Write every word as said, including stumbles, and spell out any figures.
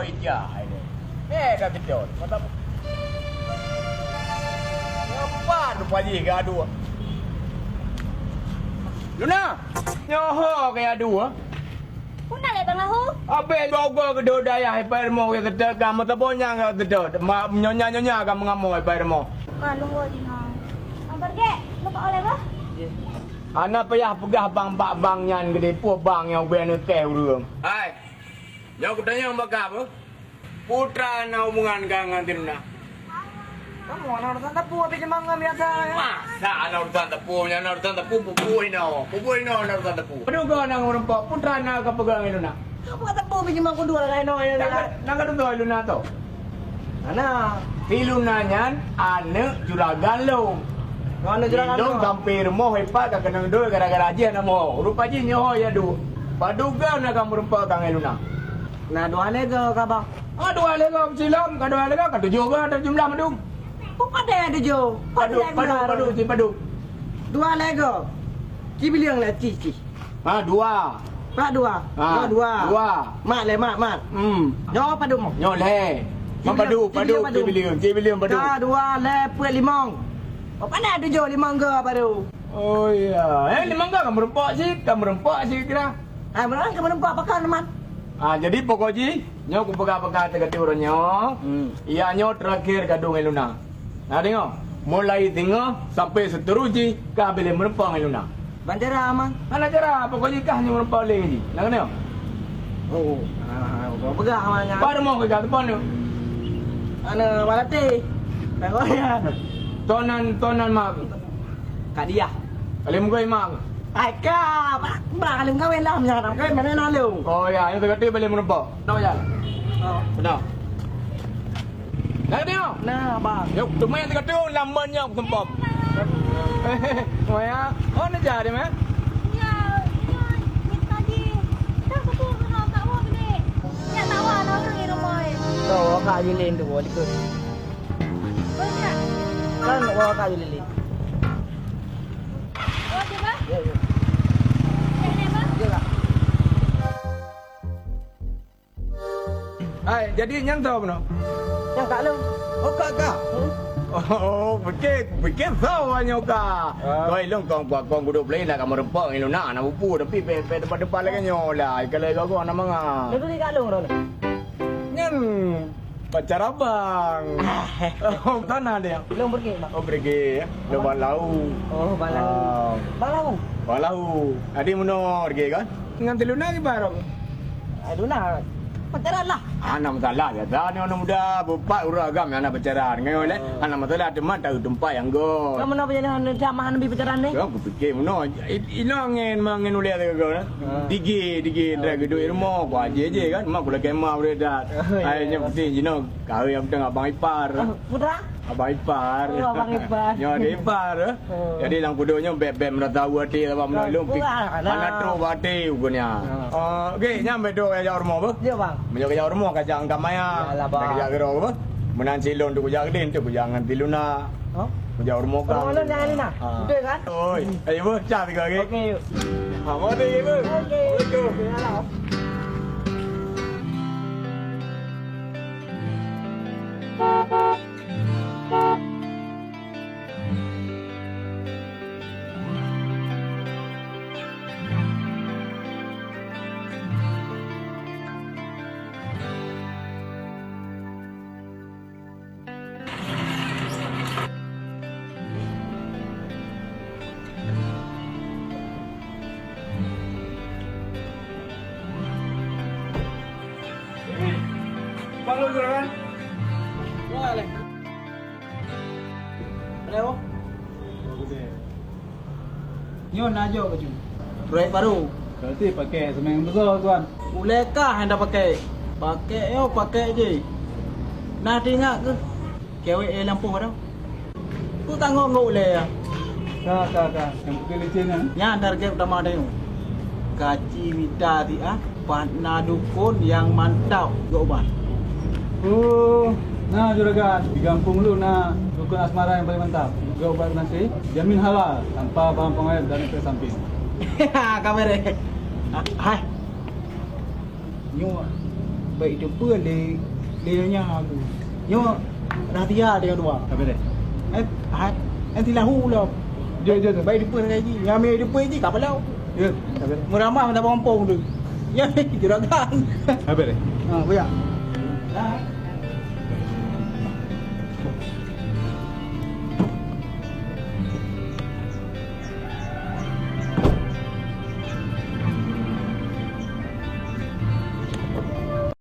Ija ini. Eh, ka keudong. Mata. Ngapa tu Pak Haji gaduh? Luna, nyoe ho ka gaduh. Peue na lé Bang Lahu? Abéh gogo keudeh dayah ipai rumoh ka keudeh ka meuteubonyang ka keudeh. Ma-, nyonya-nyonya ka meungamoe ipai rumoh. Ka lôn woe jinoe. Abang Gek, lôn ka oleh bah? Hana payah peugah bang bak bang nyan geude peue bang nyang ubé neukéh ureuëng. Hai, nyoe kutanyong bak kah, beuh? Putra na hubungan kah ngon Tiruna? Kamoe na urusan teupeu, tapi cuma ngon biasa, ya. Masa na urusan teupeu, nyan na urusan teupeu, pupuih inoe. Pupuih inoe na urusan teupeu. Padub goe na ngon meureumpok, Putra na ka peugah ngon Tiruna. Apa teupeu, tapi cuma kudu lah inoe, ya. Nak, nak kata tu Tiruna tu? Mana? Tiruna nyan aneuk juragan lôn. Oh, aneuk juragan lôn. Lôn sampai rumoh ipat ka keunong doi gara-gara jih aneuk moe. Rupa jih nyoe ya du. Padub goe na ka meureumpok ka ngon Tiruna. Na dua lé goe ka, Bang. Ah, dua lé goe silom, ka dua lé goe, ka tujoh goe, ada jumlah mandum. Peue padub tujoh? Padub, padub, padub, si padub. Dua lé goe. Ci bilieng lé, ci, ci. Ha, dua. Pak dua. Ha, dua, dua. Dua. Mak lé, mak, mak. Hmm. Nyoe padub mo? Nyoe lé. Mak padub, padub, ci bilieng, ci bilieng padub. Ka dua lé peuet limong. Oh, padub tujoh limong goe baru. Oh, iya. Eh, limong goe ka meureumpok cit, ka meureumpok cit kira. Ah, meunan keumeureumpok pakon, Man. Ah, jadi pokok jih, nyoe kupeugah-peugah teuka uroe nyoe. Hmm. Iya nyoe terakhir gaduh ngon Luna. Nah, deungoe, mulai singoh sampai seuteurus jih ka habéh lé meureumpok ngon Luna. Ban cara, Man. Hana cara, pokok jih kah nyoe meureumpok lé ngon jih. Nah, keunoe. Oh, ah, peugah, Man, nyan. Baru mau ke kat depan tu. Ana Malati. Tengok ya. Tonan, tonan, Mak. Kak Diah. Kali muka imam. Hai ka, bah, bah, kali muka weh lah, meunyo nak kawin, mana nak lu? Oh ya, yang tengah tu boleh menumpuk. Tahu ya? Oh. Betul. Dah dia. Nah, bang. Yuk, tu main tengah tu, lamban yang sempop. Oh ya, oh ni jadi meh. Ya, ya, minta di. Dah betul kena tak mau beli. Ya tak mau nak beli rumah. Tahu kak Yulin tu, boleh ke? Banyak. Kan orang kak Yulin. Oh, tu, Bang? Ya, ya. Eh, ni, Bang? Ya, Kak. Hai, jadi nyan soe bunoe? Nyan kak lôn. Oh, kak kah? Hmm. Oh, pikir, pikir soe nyoe kak? Ah. Koi lôn kong kuakong gudok play nak kamoe rempok ngon Luna, nak pupu, tapi pe, pe tempat-tempat lagèe nyoe lah. Kalau gak gua nama ngah. Lôn tu di kak lôn, lôn. Nyan pacar abang. Oh, tana dia. Lôn pergi, Bang. Oh, pergi ya. Lôn Bang Lau. Oh, Bang Lau. Ah. Bang Lau. Bang Lau. Adi meunoe pergi kan? Ngan ti Luna kiban? Ai, Luna pacaran lah. Hana masalah, biasa ni aneuk muda, beupat ureueng agam nyang hana pacaran. Ngai lé, oh, hana masalah, teuma tahu teumpat nyang göt. Kamu nak pacaran, sama hana bi pacaran ni? Ya, kupikir meunoe. I-, inoe angén, angén ulèe teuka göt, eh. Ah. Digi, digi, oh, digi. Duit rumoh, ku aje je kan. Mak ku lakèe ma ureueng dah. Oh, iya. Ai, nyang penting jinoe, kawin nyang penting abang ipar. Oh, putra? Abang ipar. Oh, abang ipar. Nyoe adik ipar, eh. Oh. Jadi lam kudo nyoe bèk-bèk meurasa até sabab meunurot lôn pih. Wah, hana. Hana trok bak até ukeue nyan. Oh. Oh, oke, nyan bèk trok jak rumoh beuh. Ya, Bang. Meunyoe jak rumoh kajak angkat maya. Yalah, Bang. Jak keudroe beuh. Meunan silôn tu kujak keudeh tu kujak ngon ti Luna. Oh. Kujak rumoh kang. Rumoh lôn nyang Luna. Ha. Betul kan? Oi, ayo beuh, cah tiga lagi. Oke, yuk. Ha, mari beuh. Oke. Assalamualaikum. Yalah. Bang, lu duluan. Boleh. Ada apa? Nyoe na jok baju. Proyek baru. Berarti pakai semen besar, Tuan. Ulèe kah nyang dah pakai? Pakai nyoe, pakai je. Nah, teuingat keuh? Kewek eh lampôh dah. Peue tanggong ngon ulèe ya? Ka, ka, ka. Nyang putih licin nyan. Nyan target utama tanyoe. Kaci mita siat, pat na dukon nyang mantap geuh ubat. Oh, na juragan, di gampông lôn na dukon asmara nyang paleng mantap. Geuh ubat geunaséh, jamin halal, tanpa bahan pengawetan dan efek samping. Ka beureh. Hai. Nyoe, Baik itu pun lé lé nya aku. Nyo rahsia dia dua. Apa dia? Eh, hai, eh, silahu lah. Dia dia tu. Baik itu pun lagi. Nyami itu pun ji kapal laut. Ya, apa dia? Meramah minta pompong tu. Ya, juragan. Apa dia? Ha, buya.